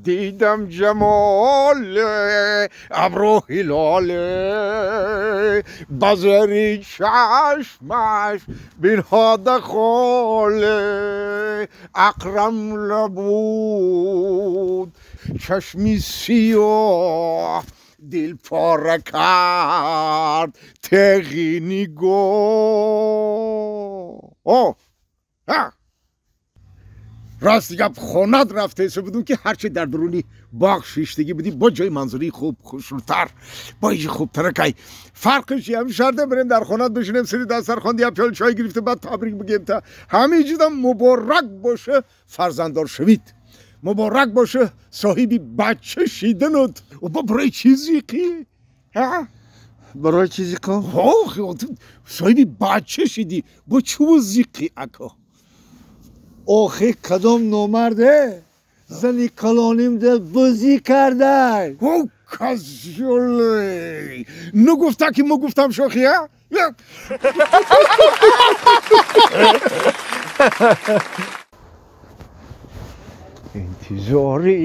Дидам ҷамоле абру ҳилоле ба зери чашмаш бинҳода холе акрам лабуд чашми сиёҳ дил пора кард теғи нигоҳ. Рост гап хонат рафтеса будум ки ҳарчи дар дуруни боғ шиштагӣ будӣ бо ҷои манзураи хуб хушрӯтар бо иҷи хубтаракай фарқиш ҳам шарда бирем дар хонат бишинем сири дастархон я пиёл чой гирифта баъд табрик бигем та ҳамин чизам муборак боша фарзанддор шавид муборак боша соҳиби бача шиданут бо барои чӣ зиқӣ барои чӣ зиқам соҳиби бача шидӣ бо чӯ зиқӣ ако охи кадом номарде зани калоним дил бозӣ кардай о казёле нагуфта ки мо гуфтам шохи а интизорӣ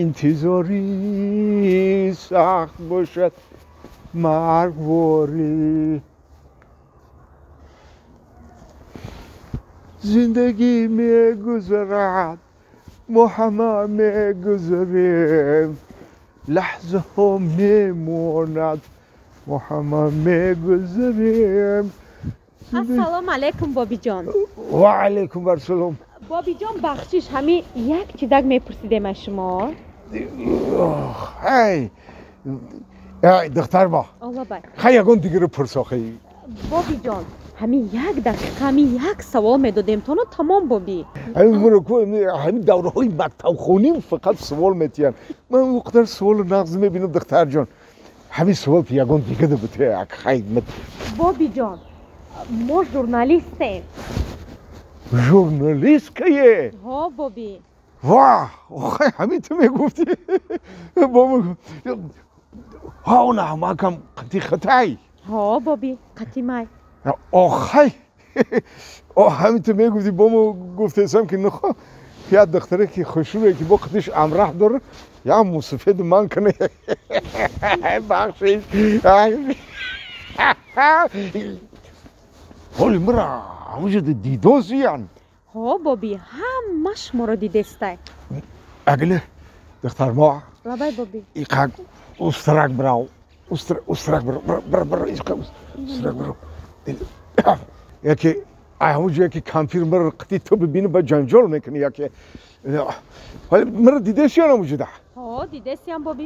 интизорӣ сахт бошад маргворӣ зиндагӣ мегузарад мо ҳама мегузарем лаҳзаҳо мемонад мо ҳама мегузарем. Ассалому алайкум бобиҷон. Ва алайкум вассалом. Бобиҷон бахшиш ҳамин як чизак мепурсидем аз шумо. Ҳай духтар мо оллабай хай ягон дигаро пурс охи. Бобиҷон ҳамин як дақиқа ҳамин як савол медодем тоно тамом боби. Ҳамин давраҳои мактабхоним фақат савол метиҳанд. Ман он қадар саволу нағз мебинам духтарҷон. Ҳамин савол ягон дигада бите хай. Бобиҷон мо журналистем. Журналист кае? Ҳо боби. Ва охай ҳамин ту мегуфтӣ. Ҳа она ҳамакам қати хитай. Ҳо боби қати май. Охай ҳамин ту мегуфтӣ бо мо гуфтесам ки нахо як духтаре ки хушрӯе ки бо қадиш амраҳ дорад як мусафеду ман кане. Бахшиш ҳоли мара ҳамаҷо дидозиян. Ҳо боби ҳама шуморо дидестай. Агиле духтар мо лабай боби иқак устрак бирав устрак бирав бир устрак бирав яке ҳамон ҷое ки кампир мара қити ту бибини ба ҷанҷол мекунӣ яке ҳоли мара дидесиян ҳамонҷода? Ҳо дидесиям боби.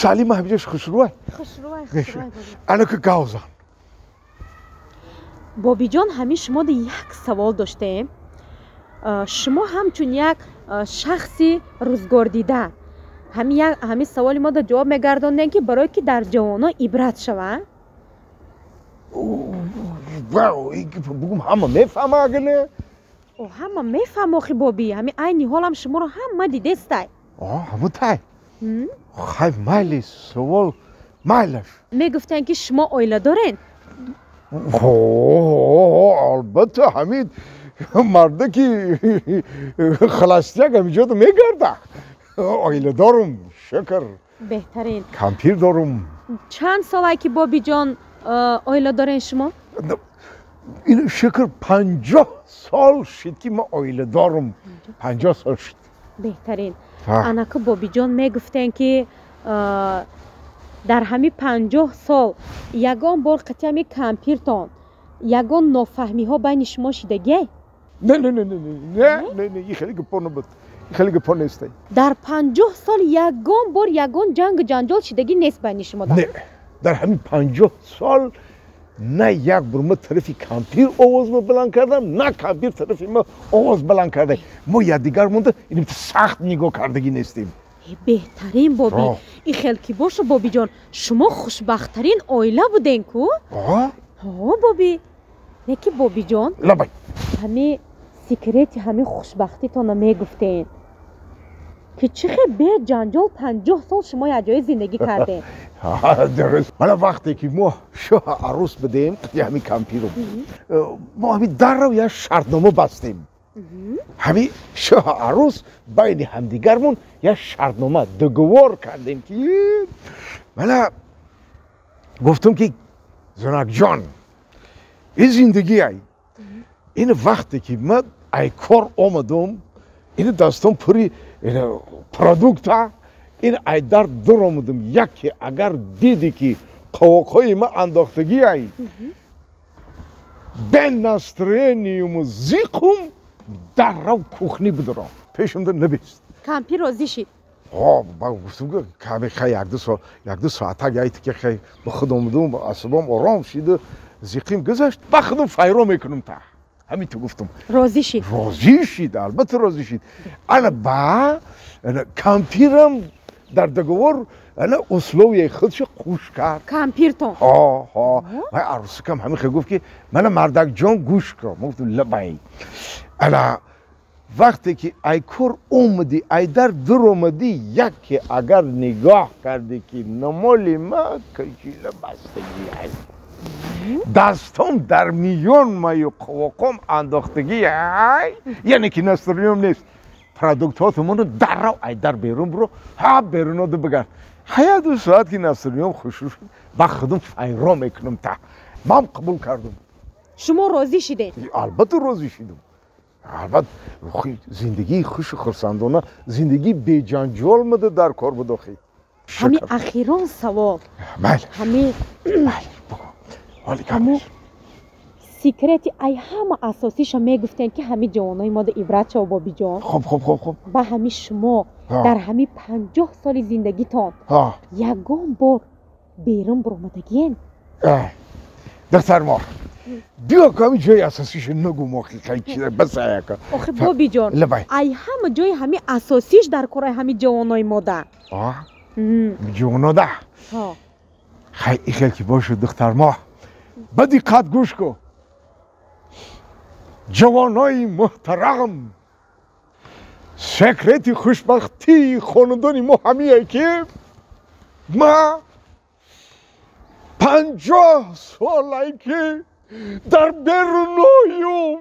Салима ҳамиҷош хушрӯай? Хушрӯай хушрӯай боби. Анака гавзан. Бобиҷон ҳамин шумода як савол доштем. Шумо ҳамчун як шахси рӯзгордида ҳамин саволи мода ҷавоб мегардондем ки барое ки дар ҷавонон ибрат шаванд. Бугум ҳама мефаҳма агар не? Ҳама мефаҳма охи боби ҳамин айни ҳолам шуморо ҳама дидестай. Ҳамун тай. Хай майли савол майлаш. Мегуфтанд ки шумо оила дорен? Албатта ҳамин марда ки халастяк ҳамиҷода мегарда. Оила дорум, шукр. Беҳтарин. Кампир дорум. Чанд солае ки бобиҷон оила дорен шумо? Шукр 50 сол шид ки ман оила дорум. 50 сол шид. Беҳтарин. Анаку бобиҷон мегуфтен ки дар ҳамин 50 сол ягон бор қати ҳамин кампиртон ягон нофаҳмиҳо байни шумо шидагиай? Не не не не не не не хеле гапо набуд. Хеле гапо нестай. Дар 50 сол ягон бор ягон ҷангу ҷанҷол шидагӣ нест байни шумо? Не, дар ҳамин 50 сол на як бор ма тарафи кампир овоз ма баланд кардам, на кампир тарафи ма овоз баланд карда. Мо якдигар монда иним сахт нигоҳ кардагӣ нестем. Беҳтарин боби. Ин хел ки бошу бобиҷон, шумо хушбахттарин оила буден ку? Ҳо боби. Не ки бобиҷон? Лабай. Ҳамин секрети ҳамин хушбахтитонро мегуфтен. Ки чӣ хел беҷанҷол 50 сол шумо якҷоя зиндагӣ кардем? Дуруст. Мана вақте ки мо шоҳ арӯс бидем, ҳамин кампиру мо ҳамин даррав як шартнома бастем. Ҳамин шоҳ арӯс байни ҳамдигармон як шартнома договор кардем, ки мана гуфтум, ки зунакҷон, ин зиндагӣ ай, ин вақте ки ман ай кор омадум, ин дастом пури продукта, ин ай дар дур омадум, яке агар диди, ки қовоқҳои ман андохтагӣ ай, бе настроение юму зиқум даррав кухни бидурам, пешумда набист. Кампир розӣ шид? Гуфтум, каме хай якду соатак яйти ки хай ба худ омадум, асабом ором шиду зиқим гузашт, ба худум файро мекунум та. Ҳамин ту гуфтум. Розӣ шид? Розӣ шид, албатта розӣ шид. Ана ба кампирам дар договор ана условия и худшо қуш кард. Кампиртон? Ҳо, вай арӯсикам ҳамин хел гуфт, ки мана мардакҷон, гӯш кун. Ма гуфтум, лабай. Ана вақте ки ай кор омадӣ, ай дар дур омадӣ, яке агар нигоҳ кардӣ, ки намоли ма кашила бастагӣ ай, дастом дар миён маю қовоқом андохтагӣ ай, яъне ки настроение м нест, продуктҳотумону даррав ай дар берун биро, ҳа беруноду бигард, ҳая 2 соат ки настроение м хушрӯ шуд, ба худум файро мекунам та. Ман қабул кардум. Шумо розӣ шидед? Албатта розӣ шидум, албатта. Зиндагии хушу хурсандона, зиндагии беҷанҷол мада дар кор буд охи. Ҳами ахирон савол. Майли. Ҳами ҳаму секрети ай ҳама асосиша мегуфтем, ки ҳами ҷавонои мода ибрат шава, бобиҷон. Хоб, хоб, хоб, хоб. Ба ҳами шумо дар ҳами 50 соли зиндагитон ягон бор берун буромадагиен? Духтармор, биё, ки ҳами ҷои асосиша нагум охи, хай чиза бас аяка. Охи, бобиҷон, ай ҳама ҷои ҳами асосиш дар кораи ҳами ҷавонои мода. Ҷавонода хай ихел ки бошад, духтармоҳ, ба диққат гӯш кун. Ҷавонои муҳтарам, секрети хушбахтии хонадони мо ҳамие, ки ма 50 солае, ки дар беруною.